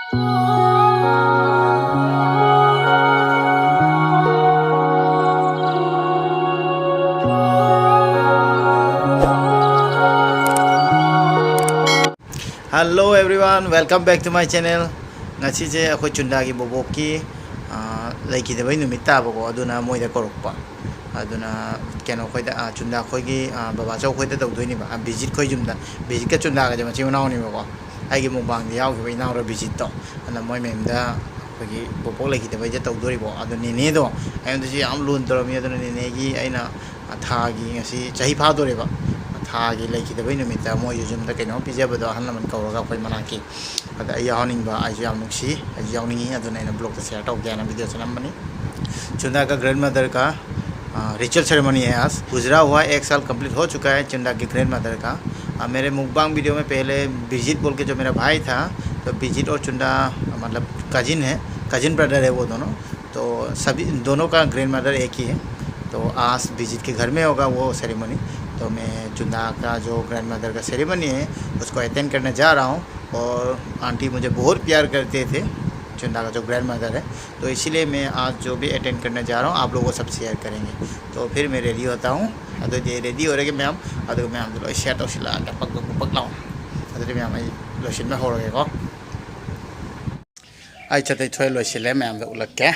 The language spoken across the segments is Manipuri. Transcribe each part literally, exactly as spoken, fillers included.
Hello everyone, welcome back to my channel. ꯉꯁꯤꯁꯦ ꯑꯩꯈꯣꯏ ꯆꯨꯟꯗꯥꯒꯤ ꯕꯣꯕꯣꯛꯀꯤ, ꯑꯥ, ꯂꯩꯈꯤꯗꯕꯩ ꯅꯨꯃꯤꯠ ꯇꯥꯕꯀꯣ, ꯑꯗꯨꯅ ꯃꯣꯏꯗ ꯀꯧꯔꯛꯄ꯫ ꯑꯗꯨꯅ ꯀꯩꯅꯣ ꯑꯩꯈꯣꯏꯗ, ꯑꯥ, ꯆꯨꯟꯗꯥ ꯑꯩꯈꯣꯏꯒꯤ, ꯑꯥ, ꯕꯕꯥꯆꯧ ꯑꯩꯈꯣꯏꯗ ꯇꯧꯗꯣꯏꯅꯦꯕ, ꯑꯥ, ꯕꯤꯖꯤꯠ ꯈꯣꯏ ꯌꯨꯝꯗ꯫ ꯕꯤꯖꯤꯠꯀ ꯆꯨꯟꯗꯥꯒꯁꯦ ꯃꯆꯤꯟ ꯃꯅꯥꯎꯅꯦꯕꯀꯣ꯫ ꯑꯩꯒꯤ ꯃꯨꯛꯕꯥꯡꯗ ꯌꯥꯎꯈꯤꯕ ꯏꯅꯥꯎꯔ ꯕꯤꯖꯤꯠꯇꯣ, ꯑꯗꯨꯅ ꯃꯣꯏ ꯃꯌꯨꯝꯗ ꯑꯩꯈꯣꯏꯒꯤ ꯕꯣꯕꯣꯛ ꯂꯩꯈꯤꯗꯕꯩꯗ ꯇꯧꯗꯣꯔꯤꯕꯣ꯫ ꯑꯗꯣ ꯅꯦꯅꯦꯗꯣ ꯑꯩꯉꯣꯟꯗꯁꯨ ꯌꯥꯝ ꯂꯨꯅ ꯇꯧꯔꯝꯃꯤ꯫ ꯑꯗꯨꯅ ꯅꯦꯅꯦꯒꯤ ꯑꯩꯅ ꯊꯥꯒꯤ, ꯉꯁꯤ ꯆꯍꯤ ꯐꯥꯗꯣꯔꯦꯕ, ꯊꯥꯒꯤ ꯂꯩꯈꯤꯗꯕꯩ ꯅꯨꯃꯤꯠꯇ ꯃꯣꯏꯁꯨ ꯌꯨꯝꯗ ꯀꯩꯅꯣꯝ ꯄꯤꯖꯕꯗꯣ, ꯑꯍꯜ ꯂꯃꯟ ꯀꯧꯔꯒ ꯑꯩꯈꯣꯏ ꯃꯅꯥꯛꯀꯤ꯫ ꯑꯗ ꯑꯩ ꯌꯥꯎꯍꯟꯅꯤꯡꯕ, ꯑꯩꯁꯨ ꯌꯥꯝ ꯅꯨꯡꯁꯤ, ꯑꯩꯁꯨ ꯌꯥꯎꯅꯤꯡꯉꯤ꯫ ꯑꯗꯨꯅ ꯑꯩꯅ ꯕ꯭ꯂꯣꯛꯇ ꯁꯦꯌꯔ ꯇꯧꯒꯦꯅ ꯚꯤꯗꯤꯑꯣꯁꯦ ꯅꯝꯕꯅꯤ꯫ चुंदा का ग्रैंडमदर का, आ, रिचुअल सेरेमनी है आज। गुजरा हुआ एक साल कंप्लीट हो चुका है चुंदा के ग्रैंडमदर का। आ, मेरे मुकबांग वीडियो में पहले बिजित बोल के जो मेरा भाई था, तो बिजित और चुंदा, मतलब, कजिन है, कजिन ब्रदर है वो दोनों। तो सभी, दोनों का ग्रैंडमदर एक ही है। तो आज बिजित के घर में होगा वो सेरेमनी। तो मैं चुंदा का जो ग्रैंडमदर का सेरेमनी है, उसको अटेंड करने जा रहा हूँ। और आंटी मुझे बहुत प्यार करते थे, चुंदा का जो ग्रैंडमदर है, तो इसीलिए मैं आज जो भी अटेंड करने जा रहा हूँ, आप लोगों को सब शेयर करेंगे। तो फिर मैं रेडी होता हूँ। ꯑꯗꯨꯗꯤ ꯔꯦꯗꯤ ꯑꯣꯏꯔꯒꯦ ꯃꯌꯥꯝ꯫ ꯑꯗꯨꯒ ꯃꯌꯥꯝꯗꯣ ꯂꯣꯏ ꯁꯦꯌꯔ ꯇꯧꯁꯤꯜꯂꯛꯑꯒꯦ, ꯄꯛ ꯄꯛ ꯄꯛ ꯄꯛ ꯂꯥꯎꯅ꯫ ꯑꯗꯨꯗꯤ ꯃꯌꯥꯝ, ꯑꯩ ꯂꯣꯏꯁꯤꯟꯕ ꯍꯧꯔꯒꯦꯀꯣ꯫ ꯑꯩ ꯆꯠꯇꯩ ꯊꯣꯏ ꯂꯣꯏꯁꯤꯜꯂꯦ, ꯃꯌꯥꯝꯗ ꯎꯠꯂꯛꯀꯦ꯫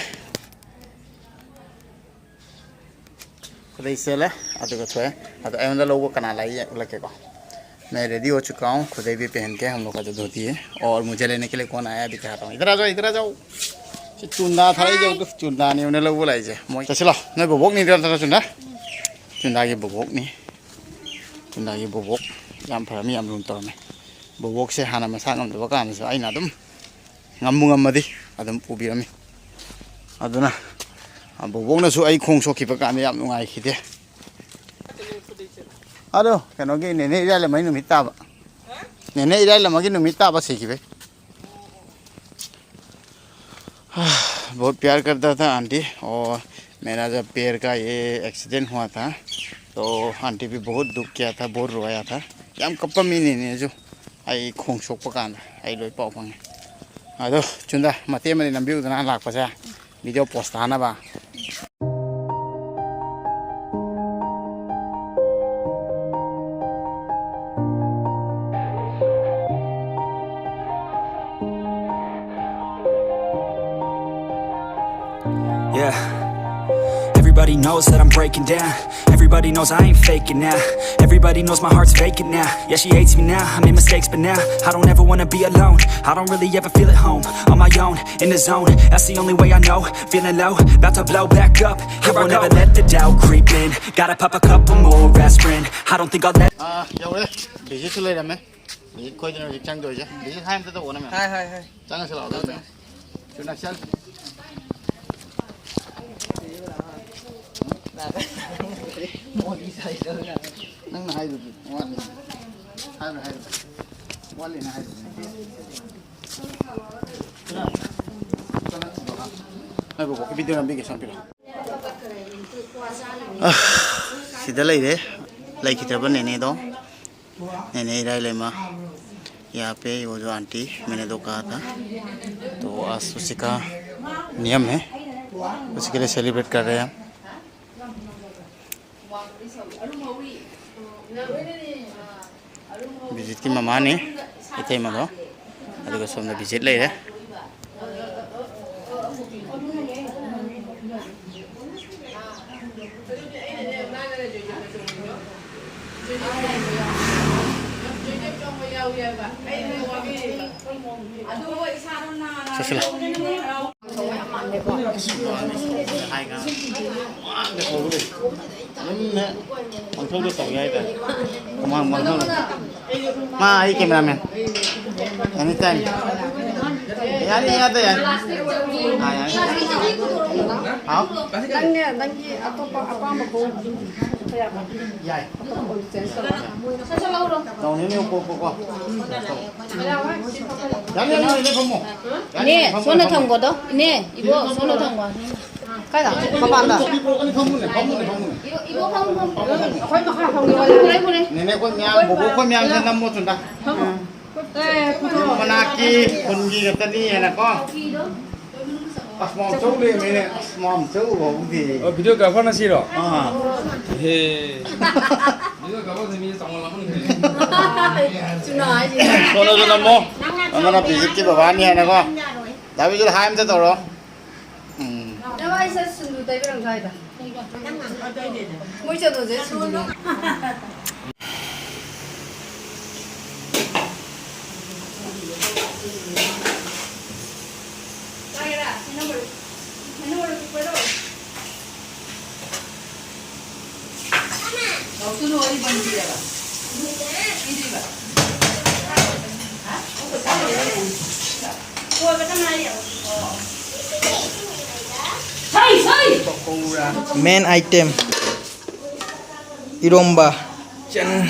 ꯈꯨꯗꯩ ꯁꯦꯠꯂꯦ, ꯑꯗꯨꯒ ꯊꯣꯛꯑꯦ꯫ ꯑꯗꯣ ꯑꯩꯉꯣꯟꯗ ꯂꯧꯕ ꯀꯅꯥ ꯂꯥꯛꯏ ꯎꯠꯂꯛꯀꯦꯀꯣ꯫ मैं रेडी हो चुका हूँ, खुदाई भी पहन के हम लोग का जो धोती है। और मुझे लेने के लिए कौन आया अभी दिखाता हूँ। इधर आ जाओ, इधर आ जाओ। ꯁꯤ ꯆꯨꯟꯗꯥ ꯊꯥꯔꯛꯏꯁꯦ, ꯎꯗꯨ, ꯆꯨꯟꯗꯥꯅꯤ ꯎꯅ ꯂꯧꯕ ꯂꯥꯛꯏꯁꯦ꯫ ꯃꯣꯏ ꯆꯠꯁꯤꯜꯂꯣ, ꯅꯣꯏ ꯕꯣꯕꯣꯛꯅꯤ ꯅꯠꯇ꯭ꯔꯣ ꯆꯨꯟꯗꯥ? ꯆꯨꯟꯗꯥꯒꯤ ꯕꯣꯕꯣꯛꯅꯤ꯫ ꯆꯨꯟꯗꯥꯒꯤ ꯕꯣꯕꯣꯛ ꯌꯥꯝ ꯐꯔꯝꯃꯤ, ꯌꯥꯝ ꯂꯨꯅ ꯇꯧꯔꯝꯃꯤ꯫ ꯕꯣꯕꯣꯛꯁꯦ ꯍꯥꯟꯅ ꯃꯁꯥ ꯉꯝꯗꯕ ꯀꯥꯟꯗꯁꯨ ꯑꯩꯅ ꯑꯗꯨꯝ ꯉꯝꯕꯨ ꯉꯝꯃꯗꯤ ꯑꯗꯨꯝ ꯄꯨꯕꯤꯔꯝꯃꯤ꯫ ꯑꯗꯨꯅ, ꯑ, ꯕꯣꯕꯣꯛꯅꯁꯨ ꯑꯩ ꯈꯣꯡ ꯁꯣꯛꯈꯤꯕ ꯀꯥꯟꯗ ꯌꯥꯝ ꯅꯨꯡꯉꯥꯏꯈꯤꯗꯦ꯫ ꯑꯗꯣ ꯀꯩꯅꯣꯒꯤ ꯅꯦꯅꯦ ꯏꯔꯥꯏꯂꯝꯃꯒꯤ ꯅꯨꯃꯤꯠ ꯇꯥꯕ꯫ ꯅꯦꯅꯦ ꯏꯔꯥꯏꯂꯝꯃꯒꯤ ꯅꯨꯃꯤꯠ ꯇꯥꯕ ꯁꯤꯈꯤꯕꯩ꯫ बहुत प्यार करता था आंटी, और मेरा जब पैर का ये एक्सीडेंट हुआ था, तो आंटी भी बहुत दुख किया था, बहुत रोया था। ꯌꯥꯝ ꯀꯞꯄꯝꯃꯤꯅꯤꯅꯦ ꯑꯩꯁꯨ꯫ ꯑꯩ ꯈꯣꯡ ꯁꯣꯛꯄ ꯀꯥꯟꯗ ꯑꯩ ꯂꯣꯏ ꯄꯥꯎ ꯐꯪꯉꯦ꯫ ꯑꯗꯣ ꯆꯨꯟꯗ ꯃꯇꯦꯛ ꯑꯃꯗꯤ ꯅꯝꯕꯤꯌꯨꯗꯅ ꯂꯥꯛꯄꯁꯦ, video post ꯇꯥꯅꯕ꯫ Yeah. Everybody knows that I'm breaking down. Everybody knows I ain't faking now. Everybody knows my heart's vacant now. Yeah, she hates me now. I made mistakes, but now I don't ever wanna be alone. I don't really ever feel at home. On my own, in the zone. That's the only way I know. Feeling low, about to blow back up. I won't ever let the doubt creep in. Gotta pop a couple more aspirin. I don't think I'll let ꯑꯥ, ꯌꯧꯔꯦ꯫ ꯚꯤꯖꯤꯠꯁꯨ ꯂꯩꯔꯝꯃꯦ꯫ ꯚꯤꯖꯤꯠ ꯈꯣꯏꯗꯅ ꯍꯧꯖꯤꯛ ꯆꯪꯗꯣꯏꯁꯦ꯫ ꯚꯤꯖꯤꯠ ꯍꯥꯏ ꯑꯝꯇ ꯇꯧꯑꯣꯅꯦ, ꯃꯌꯥꯝ꯫ ꯍꯥꯏ, ꯍꯥꯏ, ꯍꯥꯏ꯫ ꯆꯪꯉꯁꯤ ꯂꯥꯛꯑꯣ, ꯑꯗꯨꯗꯤ꯫ ꯆꯪꯉꯁꯤ꯫ ꯃꯣꯗꯤ ꯁꯥꯏꯗꯧꯅ꯫ ꯅꯪꯅ ꯍꯥꯏꯗꯨꯗꯤ ꯋꯥꯠꯂꯤ꯫ ꯍꯥꯏꯕ꯭ꯔꯥ, ꯍꯥꯏꯕ꯭ꯔꯥ? ꯋꯥꯠꯂꯤꯅ ꯍꯥꯏꯗꯨꯗꯤ꯫ ꯉꯥꯏꯈꯣꯀꯣ, video ꯅꯝꯕꯤꯒꯦ, ꯁꯣꯝ ꯄꯤꯔꯛꯑꯣ꯫ ꯑ, ꯁꯤꯗ ꯂꯩꯔꯦ, ꯂꯩꯈꯤꯗ꯭ꯔꯕ ꯅꯦꯅꯦꯗꯣ꯫ नेने इधर लेमा, यहाँ पे वो जो आंटी, मैंने तो कहा था। तो आज उसी का नियम है, उसी के लिए सेलिब्रेट कर रहे हैं हम। ꯚꯤꯖꯤꯠꯀꯤ ꯃꯃꯥꯅꯤ, ꯏꯇꯩꯃꯗꯣ꯫ ꯑꯗꯨꯒ ꯁꯣꯝꯗ ꯚꯤꯖꯤꯠ ꯂꯩꯔꯦ꯫ ꯆꯠꯁꯤꯜꯂꯣ꯫ ꯑꯗꯨꯝꯅꯦ ꯄꯪꯊꯧꯗ ꯇꯧ ꯌꯥꯏꯗ꯫ ꯃꯥ, ꯃꯥ, ꯃꯥ ꯑꯩ cameraman꯫ Anytime꯫ ꯌꯥꯅꯤ, ꯌꯥꯗ ꯌꯥꯅꯤ꯫ ꯑꯥ, ꯌꯥꯅꯤ꯫ ꯍꯥꯎ? ꯅꯪꯅꯦ, ꯅꯪꯒꯤ ꯑꯇꯣꯞꯄ ꯑꯄꯥꯝꯕ ꯈꯣꯡꯎꯞ ꯑꯗꯨꯝ ꯌꯥꯏ꯫ ꯑꯇꯣꯞꯄ ꯑꯣꯏꯅ change ꯇꯧꯔꯣ꯫ ꯇꯧꯅꯤꯅꯦ, ꯀꯣꯛ, ꯀꯣꯛ, ꯀꯣꯛ꯫ ꯌꯥꯅꯤ, ꯌꯥꯅꯤ, ꯌꯥꯅꯤ, ꯐꯝꯃꯣ꯫ ꯌꯥꯅꯤ, ꯏꯅꯦ, ꯐꯝꯃꯣ, ꯁꯣꯝꯗ ꯐꯝꯃꯣ꯫ ꯊꯝꯈꯣꯗꯣ꯫ ꯏꯅꯦ, ꯏꯕꯣꯛ, ꯁꯣꯝꯗ ꯊꯝꯈꯣ꯫ ꯀꯥꯏꯗ? ꯃꯄꯥꯟꯗ? ꯐꯝꯃꯨꯅꯦ, ꯐꯝꯃꯨꯅꯦ, ꯐꯝꯃꯨꯅꯦ꯫ ꯑꯩꯈꯣꯏ ꯃꯈꯥ ꯐꯝꯒꯦ꯫ ꯄꯨꯔꯦ, ꯄꯨꯔꯦ꯫ ꯅꯦꯅꯦ, ꯑꯩꯈꯣꯏ ꯃꯌꯥꯝ, ꯕꯣꯕꯣꯛ, ꯑꯩꯈꯣꯏ ꯃꯌꯥꯝꯁꯦ ꯅꯝꯃꯣ ꯆꯨꯟꯗ꯫ ꯐꯝꯃꯣ꯫ ꯑꯦ, ꯄꯨꯊꯣꯛꯑꯣ꯫ ꯃꯅꯥꯛꯀꯤ ꯈꯨꯟꯒꯤ ꯈꯛꯇꯅꯤ ꯍꯥꯏꯅꯀꯣ꯫ ꯑꯁ, ꯃꯥꯝꯆꯧ ꯂꯩꯔꯝꯃꯦꯅꯦ꯫ ꯑꯁ, ꯃꯥꯝꯆꯧ ꯐꯥꯎꯗꯤ꯫ ꯑꯣ, video grapher ꯅ ꯁꯤꯔꯣ? ꯑꯥ꯫ ꯍꯦ꯫ Video grapher ꯁꯦ ꯃꯤꯁꯦ ꯆꯥꯎꯃꯜꯂꯝꯃꯅꯤ꯫ ꯆꯨꯝꯅ ꯍꯥꯏꯁꯤꯅꯦ꯫ ꯁꯣꯝꯗꯁꯨ ꯅꯝꯃꯣ꯫ ꯑꯃꯅ ꯕꯤꯖꯤꯠꯀꯤ ꯕꯕꯥꯅꯤ ꯍꯥꯏꯅꯀꯣ꯫ ꯗꯥ ꯕꯤꯖꯤꯠ, hi ꯑꯝꯇ ꯇꯧꯔꯣ꯫ ꯎꯝ꯫ ꯅꯃꯥꯏꯁꯦ ꯁꯤꯡꯖꯨ ꯇꯩꯕꯤꯔꯝꯒꯦ ꯍꯥꯏꯗ꯫ ꯃꯣꯏ ꯆꯠꯂꯨꯁꯦ ꯁꯤꯡꯖꯨ꯫ Main item, ꯏꯔꯣꯝꯕ꯫ ꯆꯟ꯫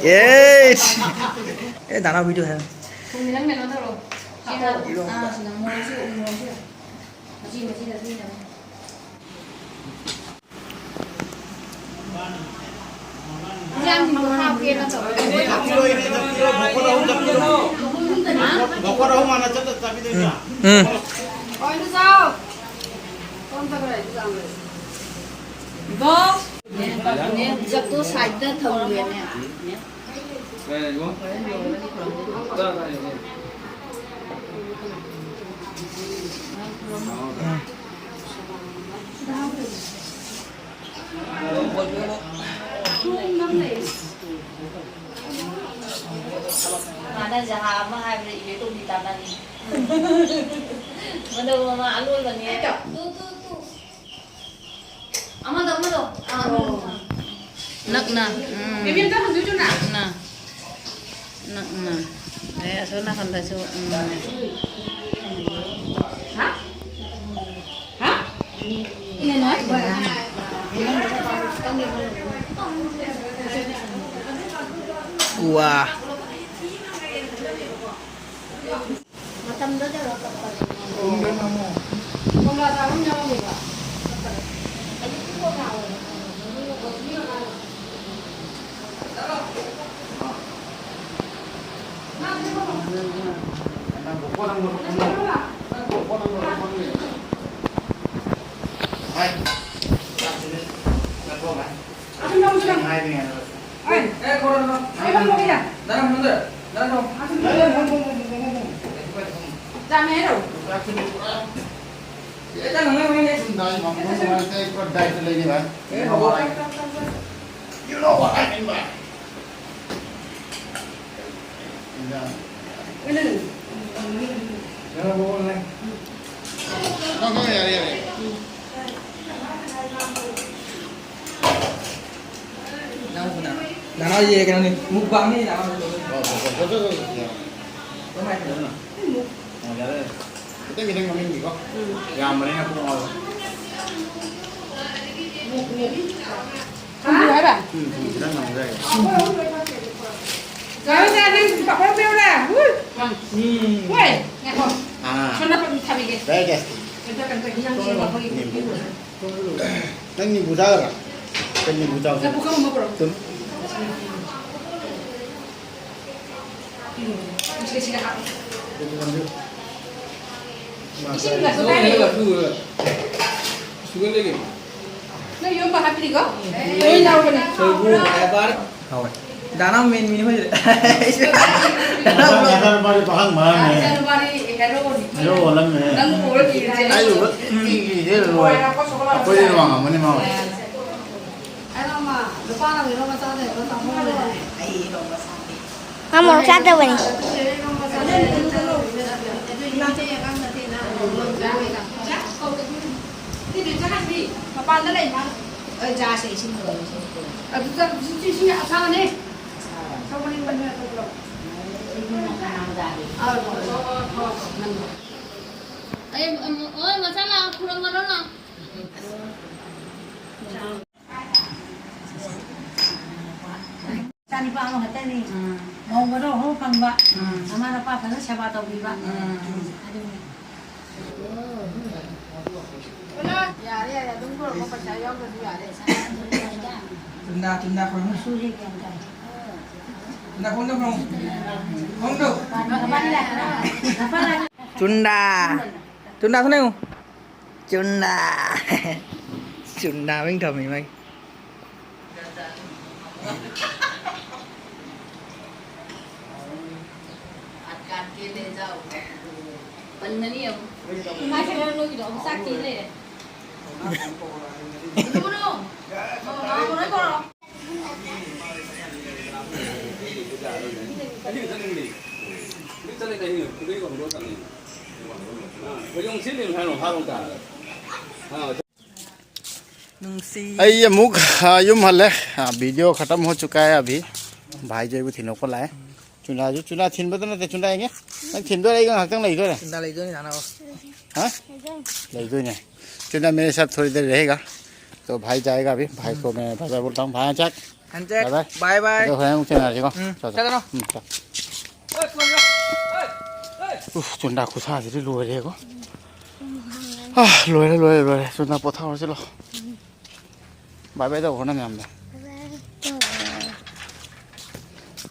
Yes. Eh, dana video hai. ꯑꯥ, ꯁꯤꯗ ꯃꯣꯔꯣꯛꯁꯨ, ꯎ ꯃꯣꯔꯣꯛꯁꯨ꯫ ꯃꯆꯤ, ꯃꯆꯤ, ꯃꯆꯤ, ꯃꯆꯤ꯫ ꯏꯟꯖꯥꯡꯁꯤꯡꯗꯣ ꯍꯥꯞꯀꯦꯅ ꯇꯧꯔꯒ ꯂꯣꯏ ꯍꯥꯞꯆꯤꯜꯂꯣ꯫ ꯃꯈꯣꯟ ꯑꯍꯨꯝ ꯃꯥꯟꯅ ꯆꯠꯂ ꯆꯥꯕꯤꯗꯣꯏꯅ꯫ ꯎꯝ꯫ ꯍꯣꯏ, ꯑꯗꯨ ꯆꯥꯎ꯫ ꯀꯣꯟ ꯊꯝꯈ꯭ꯔꯦ, ꯑꯗꯨ ꯆꯥꯎ꯫ ꯏꯕꯣ꯫ ꯖꯛꯇꯣ ꯁꯥꯏꯗꯇ ꯊꯝꯒꯦꯅꯦ꯫ ꯃꯥꯅ ꯖꯍꯥ ꯑꯃ ꯍꯥꯏꯕꯗ ꯏꯕꯦꯇꯣꯟꯒꯤ ꯇꯥꯟꯅꯅꯤ꯫ ꯃꯗꯨ ꯃꯃꯥ ꯑꯂꯣꯏꯕꯅꯦ꯫ Two, two, two. ꯑꯃꯗꯣ, ꯑꯃꯗꯣ꯫ ꯑꯥ, ꯑꯃꯗꯣ꯫ ꯅꯛꯅ, ꯎꯝ꯫ ꯕꯦꯕꯤ, ꯑꯝꯇ ꯍꯧꯗꯣꯛꯆꯣꯅ꯫ ꯅꯛꯅ꯫ ꯅꯛꯅ꯫ ꯑꯦ, ꯑꯁꯣꯝ ꯅꯥꯀꯟꯗꯁꯨ, ꯎꯝ꯫ ꯍꯥ? ꯍꯥ? ꯋꯥ꯫ ꯃꯇꯝꯗ ꯇꯧꯔ ꯀꯛꯄꯅꯦ꯫ ꯀꯣꯝꯂꯥ ꯆꯥꯕꯝ ꯌꯥꯎꯔꯝꯃꯦꯕ꯫ ꯀꯛꯄꯗ꯫ ꯑꯌꯨꯛꯀꯤ ꯀꯣꯝꯂꯥ ꯑꯣꯏꯔꯦ꯫ You know what I mean by ꯅꯅꯥꯎ ꯌꯦ ꯀꯩꯅꯣꯅꯤ, mukbang ꯅꯤ, ꯅꯅꯥꯎ꯫ ꯈꯤꯇꯪ ꯈꯤꯇꯪ ꯃꯃꯤꯡꯒꯤꯀꯣ꯫ ꯌꯥꯝꯕꯅꯤꯅ ꯄꯨꯡ ꯑꯃ꯫ ꯊꯨꯝꯕꯤꯌꯨ ꯍꯥꯏꯔ? ꯎꯝ, ꯊꯨꯝ ꯈꯤꯇꯪ ꯅꯝꯖꯔꯒꯦ꯫ ꯀꯥꯔꯣ ꯆꯥ, ꯅꯪ ꯄꯥꯐꯣꯔ ꯑꯃ ꯄꯤꯔꯛꯎꯔꯥ? ꯎꯏ꯫ ꯎꯝ꯫ ꯍꯣꯏ, ꯉꯥꯏꯈꯣ꯫ ꯑꯥ꯫ ꯁꯣꯝꯗ ꯊꯥꯕꯤꯒꯦ꯫ Very tasty. ꯀꯩꯅꯣ, ꯀꯩꯅꯣ, ꯀꯩꯅꯣ, ꯅꯪ ꯅꯤꯝꯕꯨ꯫ ꯄꯤꯔꯛꯎꯔꯥ? ꯅꯪ ꯅꯤꯝꯕꯨ ꯆꯥꯒꯗ꯭ꯔꯥ? ꯀꯩ ꯅꯤꯝꯕꯨ ꯆꯥꯎꯁꯦ? ꯂꯐꯨ ꯈꯔ ꯑꯃ ꯄꯨꯔꯛꯑꯣ꯫ ꯇꯨꯝ꯫ ꯁꯤꯒ, ꯁꯤꯒ ꯍꯥꯞꯄꯣ꯫ ꯏꯁꯤꯡ ꯒ꯭ꯂꯥꯁ ꯑꯃ ꯄꯥꯏꯔꯣ꯫ ꯁꯨꯒꯔ ꯂꯩꯒꯦ꯫ ꯅꯣꯏ ꯌꯣꯝꯕ ꯍꯥꯞꯄꯤꯔꯤꯀꯣ? ꯂꯣꯏ ꯌꯥꯎꯕꯅꯦ꯫ ꯁꯣꯏꯕꯨꯝ, ꯍꯥꯏꯕꯥꯔ꯫ ꯍꯥꯎꯋꯦ꯫ ꯗꯥꯅꯥ ꯃꯦꯟ ꯃꯤꯅꯤ ꯍꯣꯏ꯫ ꯃꯆꯥꯅꯨꯄꯥꯗꯤ ꯄꯥꯈꯪ ꯐꯥꯔꯝꯃꯦ꯫ ꯃꯆꯥꯅꯨꯄꯥꯗꯤ ꯍꯦꯔꯣꯅꯤ꯫ ꯍꯦꯔꯣ ꯑꯣꯜꯂꯝꯃꯦ꯫ ꯅꯪ ꯎꯔ ꯀꯤꯔꯦ꯫ ꯑꯩ ꯎꯕ ꯀꯤꯔꯦ ꯂꯣꯏꯔꯦ꯫ ꯑꯩꯈꯣꯏꯗꯤ ꯋꯥꯡꯉꯝꯃꯅꯤ ꯃꯥ꯫ ꯑꯩ ꯃꯃꯥ, ꯅꯨꯄꯥꯅ ꯍꯦꯔꯣ ꯃꯆꯥꯗ ꯍꯦꯔꯣ ꯇꯥꯃꯣ ꯑꯣꯏꯔꯦ꯫ ꯑꯩ ꯍꯦꯔꯣ ꯃꯆꯥꯅꯤ꯫ ꯃꯥ ꯃꯣꯔꯣꯛ ꯆꯥꯗꯕꯅꯤ꯫ ꯃꯄꯥꯟꯗ ꯂꯩ ꯃꯥ꯫ ꯑꯗꯨꯗ ꯏꯁꯤꯡ ꯑꯁꯥꯕꯅꯦ꯫ ꯑꯩ, ꯑꯣꯏ, ꯃꯆꯥ ꯂꯥꯛꯑꯣ, ꯈꯨꯔꯨꯝꯃꯔꯣ ꯂꯥꯛꯑꯣ꯫ ꯏꯆꯥꯅꯤꯄꯥ ꯑꯃꯈꯛꯇꯅꯤ꯫ ꯎꯝ꯫ ꯃꯧꯒꯗꯣ ꯑꯍꯨꯝ ꯐꯪꯕ꯫ ꯎꯝ꯫ ꯃꯃꯥ ꯅꯄꯥ ꯐꯖꯅ ꯁꯦꯕꯥ ꯇꯧꯕꯤꯕ꯫ ꯎꯝ꯫ ꯑꯗꯨꯅꯤ꯫ ꯌꯥꯔꯦ, ꯌꯥꯔꯦ, ꯑꯗꯨꯝ ꯄꯨꯔꯛꯑꯣ, ꯄꯩꯁꯥ ꯌꯥꯎꯗ꯭ꯔꯁꯨ ꯌꯥꯔꯦ꯫ ꯇꯨꯟꯗꯥ, ꯇꯨꯟꯗꯥ ꯈꯣꯏꯔꯝꯃꯨ꯫ ꯁꯨꯁꯦ ꯒ꯭ꯌꯥꯟ ꯇꯥꯏ꯫ ꯇꯨꯟꯗꯥ ꯈꯣꯏꯔꯝꯃꯨ꯫ ꯈꯣꯏꯔꯝꯃꯨ꯫ ꯇꯨꯟꯗꯥ꯫ ꯇꯨꯟꯗꯥ ꯈꯣꯏꯔꯝꯃꯨ꯫ ꯆꯨꯟꯗꯥ꯫ ꯆꯨꯟꯗꯥ ꯃꯤꯡ ꯊꯝꯃꯤ ꯃꯥꯒꯤ꯫ ꯄꯟꯒꯅꯤ ꯑꯃꯨꯛ꯫ ꯏꯃꯥ ꯁꯦ ꯅꯪ ꯅꯣꯏꯒꯤꯗꯣ ꯑꯃꯨꯛ ꯆꯥꯛ ꯊꯤ ꯂꯩꯔꯦ꯫ ꯀꯩꯗꯧꯕꯅꯣ? ꯃꯃꯥ ꯍꯣꯔꯣꯏ ꯀꯧꯔꯣ꯫ ꯅꯨꯡꯁꯤ꯫ ꯑꯩ ꯑꯃꯨꯛ, ꯑ, ꯌꯨꯝ ꯍꯜꯂꯦ꯫ ꯑ, video ꯈꯇꯝ ꯍꯣ ꯆꯨꯀꯥ ꯍꯦ ꯑꯚꯤ꯫ ꯚꯥꯏ ꯖꯣꯏꯕꯨ ꯊꯤꯟꯗꯣꯛꯄ ꯂꯥꯛꯑꯦ꯫ ꯆꯨꯅꯥꯁꯨ, ꯆꯨꯅꯥ ꯊꯤꯟꯕꯗ ꯅꯠꯇꯦ, ꯆꯨꯅꯥ ꯌꯦꯡꯉꯦ꯫ ꯅꯪ ꯊꯤꯟꯗꯣꯏꯔ ꯑꯩꯒ ꯉꯥꯏꯍꯥꯛꯇꯪ ꯂꯩꯗꯣꯏꯔ? ꯆꯨꯅꯥ ꯂꯩꯗꯣꯏꯅꯤ, ꯁꯥꯟꯅꯕ꯫ ꯍꯥ? ꯂꯩꯗꯣꯏꯅꯦ꯫ ꯆꯨꯅꯥ ꯃꯦꯔꯦ ꯁꯥꯊ ꯊꯣꯔꯤ ꯗꯦꯔ ꯔꯍꯦꯒꯥ꯫ ꯇꯣ ꯚꯥꯏ ꯖꯥꯌꯦꯒꯥ ꯑꯚꯤ꯫ ꯚꯥꯏ ꯀꯣ ꯃꯦ ꯕꯖꯥꯔ ꯕꯣꯜꯇꯥ ꯍꯨ, ꯚꯥꯏ ꯆꯥꯛ꯫ Handshake. Bye bye. Bye bye. ꯑꯗꯣ ꯍꯣꯔꯦꯟ ꯑꯃꯨꯛ ꯊꯦꯡꯅꯔꯁꯤꯀꯣ꯫ ꯎꯝ, ꯆꯠꯂꯣ꯫ ꯆꯠꯂꯣ꯫ ꯎꯝ, ꯆꯠꯂꯣ꯫ ꯎꯐ, ꯆꯨꯟꯗꯥ ꯈꯨꯠꯁꯥꯁꯤꯗꯤ ꯂꯣꯏꯔꯦꯀꯣ꯫ ꯑ, ꯂꯣꯏꯔꯦ, ꯂꯣꯏꯔꯦ, ꯂꯣꯏꯔꯦ꯫ ꯆꯨꯟꯗꯥ ꯄꯣꯊꯥꯔꯁꯤ ꯂꯥꯛꯑꯣ꯫ Bye bye ꯇꯧꯈ꯭ꯔꯣ ꯅꯪ ꯃꯌꯥꯝꯗ꯫